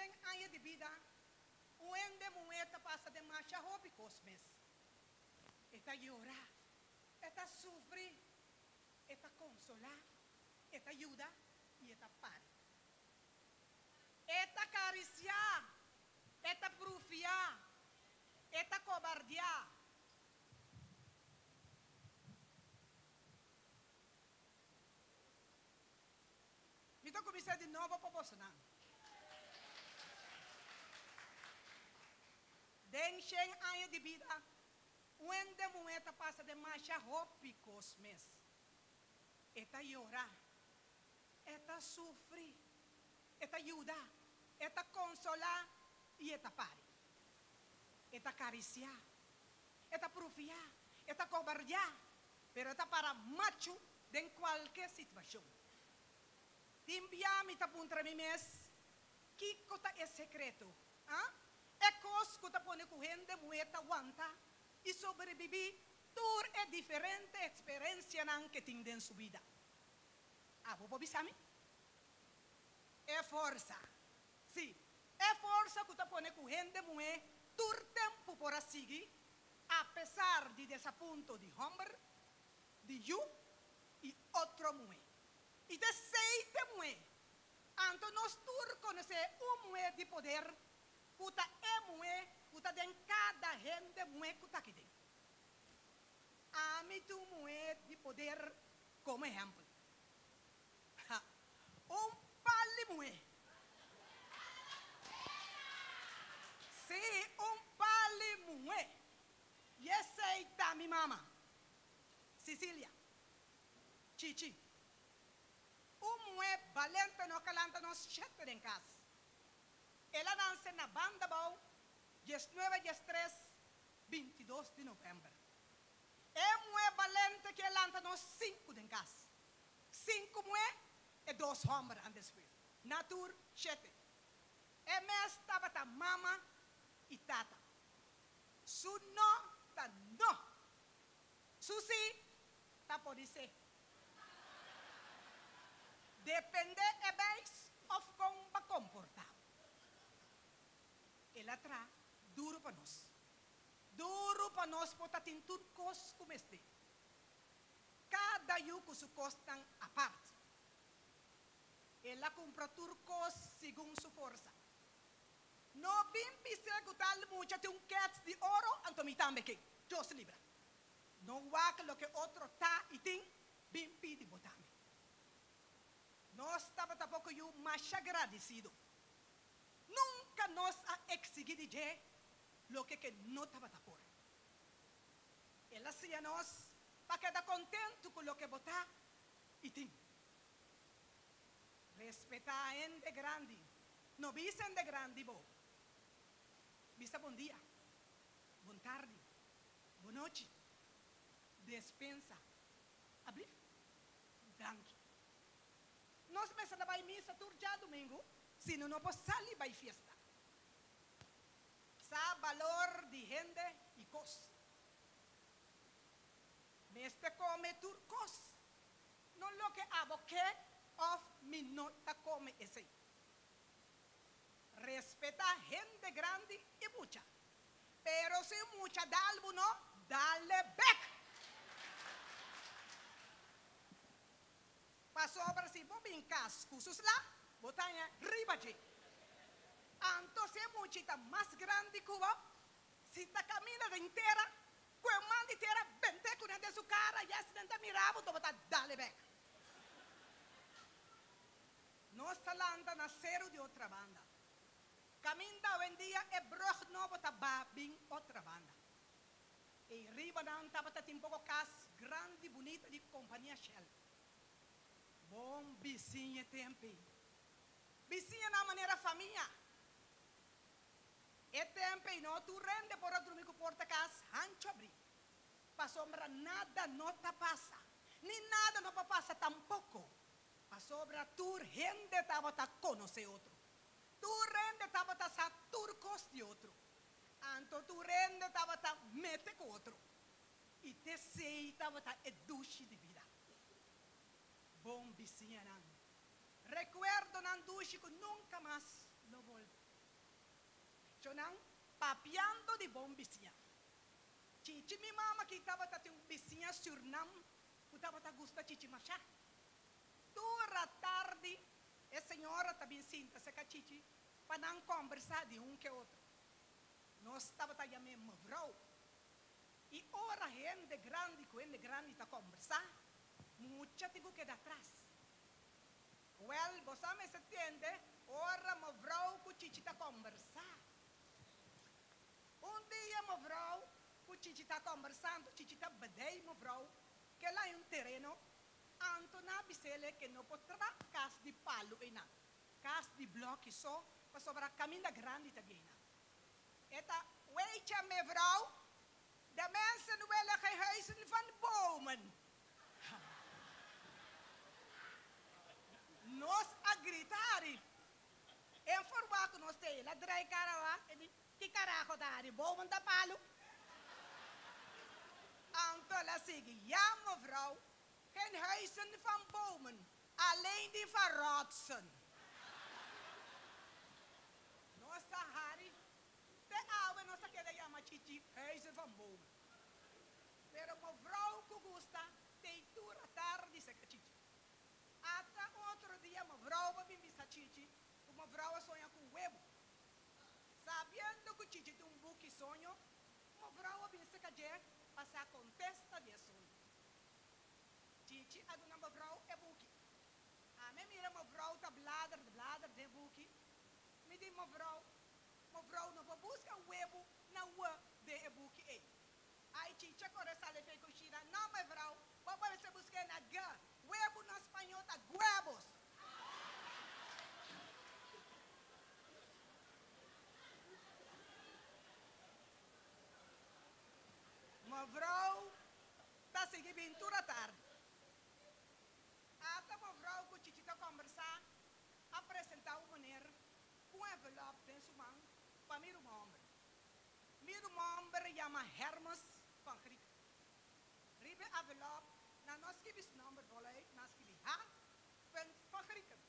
shen aña di bida, un hende muhé ta pasa den masha hopi kos mes. E ta yora, e ta sufri, e ta konsolá, e ta yuda i e ta pari. E ta karisiá, e ta prufiá, e ta kobardiá. Mi ta kuminsá di nobo pa bosonan. Den shen aña di bida, un hende muhé ta pasa den masha hopi kos mes. E ta yora, e ta sufri, e ta yuda, e ta konsolá i e ta pari. E ta karisiá, e ta prufiá, e ta kobardiá, pero e ta para machu den kualke situashon. Tin bia mi ta puntra mi mes, Kiko ta e sekreto? Ah? E kos ku ta pone ku hende muhé ta wanta i sobrebibí tur e diferente eksperensianan ke tin den su bida. Abo por bisa mi? E forsa. Sí, e forsa ku ta pone ku hende muhé tur tempu por a sigui apesar di desapunto di hòmber, di yu i otro muhé. I ta esei te muhé. Anto nos tur konosé un muhé di poder ku ta e muhé ku ta den kada hende muhé ku ta aki den. Ami ta un muhé di poder komo ehèmpel. Ha! Un pal di muhé. Sí, un pal di muhé. I esei ta mi mama, Cecilia. Chichi. Un muhé balente no ka lanta nos shete den kas. El a nanse na Bandabou diesnuebe diestres bintidos di novèmber. E muhé balente ke lanta nos sinku den kas. Sinku muhé e dos hòmber an despues. Na tur shete. E mes tabata mama i tata. Su no ta no. Su sí ta podisé. Dependé e beis òf kon bo komportá bo. El a traha duru pa nos. Duru pa nos por ta tin tur kos ku mester. Kada yu ku su kosnan apart. El a kumpra tur kos segun su forsa. No bin bis'é ku tal mucha tin un kèts di oro, anto mi tambe ke. Dios libra. No wak loke otro ta i tin, bin pidi bo tambe. Nos tabata poko yu masha gradisido. Nunka nos a eksigí di dje loke ke no tabata por. El a siña nos pa keda kontentu ku loke bo ta i tin. Respetá hende grandi. No bisa hende grandi bo. Bisa bon dia, bon tardi, bonochi, despensa. Ablief? Danki. Nos mester ta bai misa tur djadumingu, sino no por sali bai fiesta. Sa balor di hende i kos. Mester kome tur kos, no loke abo ke òf mi no ta kome esei. Respetá hende grandi i mucha. Pero si mucha dal bo no, dale bek! Pasobra si bo bin kas ku su sla, bo ta haña riba dje. Anto si e muchita mas grandi ku bo, si ta kaminda den tera, ku e man di tera bent'é kuné den su kara, i asina nan ta mira bo, anto bo ta dale bek. Nos ta lanta na seru di Otrabanda. Kaminda awendia e brug nobo ta ba bin Otrabanda. Ei riba nan tabata tin poko kas grandi bunita di kompania Shell. Bon bisiña temp ei. Bisiñanan manera famia. E temp ei no tur hende por a drumi ku porta kas hanchu abrí. Pasobra nada no ta pasa, ni nada no por pasa tampoko. Pasobra tur hende tabata konosé otro. Tur hende tabata sa tur kos di otro. Anto tur hende tabata mete ku otro. I t'esei tabata e dushi di bida. Bon bisiñanan. Rekuerdonan dushi ku nunka mas lo bolbe. Shonnan, papiando di bon bisiña. Chichi mi mama ki tabata tin un bisiña Surnam ku tabata gusta Chichi mashá. Tur atardi e señora ta bin sinta serka Chichi pa nan kòmbersá di un ke otro. Nos tabata yam'é mevrou. I ora hende grandi ku hende grandi ta kòmbersá, mucha tin ku keda atras. Wèl, bo sa mester tende ora mevrou ku Chichi ta kòmbersá. Un dia mevrou ku Chichi ta kòmbersando, Chichi ta bedei mevrou ke laña un tereno, anto nan a bis'ele ke no por tra kas di palu einan, kas di blòki so, pasobra kaminda grandi ta di einan. E ta, Weet je mevrouw, de mensen willen geen huizen van bomen. Nos a grita hari. En forma ku nos te el a drai kara wak, e di, Ki karaho ta hari, bomen ta palu? Anto el a sigui, Ja mevrouw, geen huizen van bomen, alleen die van rotsen. Nos a hari, te awe nos a keda yama Chichi huizen van bomen. Pero mevrouw ku gusta tei tur atardi seka Chichi. Ata un otro dia mevrouw ba bin bisa Chichi ku mevrouw a soña ku un webu. Sabiendo ku Chichi tin un buki soño, mevrouw a bin seka dje pa sa kontesta di e soño. Chichi a duna mevrouw e buki. Ami a mira mevrouw ta blader blader den e buki. Mi di mevrouw, Mevrouw no por buska webu na w den e buki ei. Ai Chichi kore sali fei kushina, No mevrouw, bo por mester busk'é na g. Webu na spañó ta guebos. Mevrouw ta sigui bin tur atardi. Ata mevrouw ku Chichi ta kombersá a presentá un meneer ku un envelòp den su man pa mi ruman hòmber. Mi ruman hòmber yama Hermes van Grieken. Riba e envelòp nan no a skibi su nòmber voluit, nan a skibi H. Van Grieken.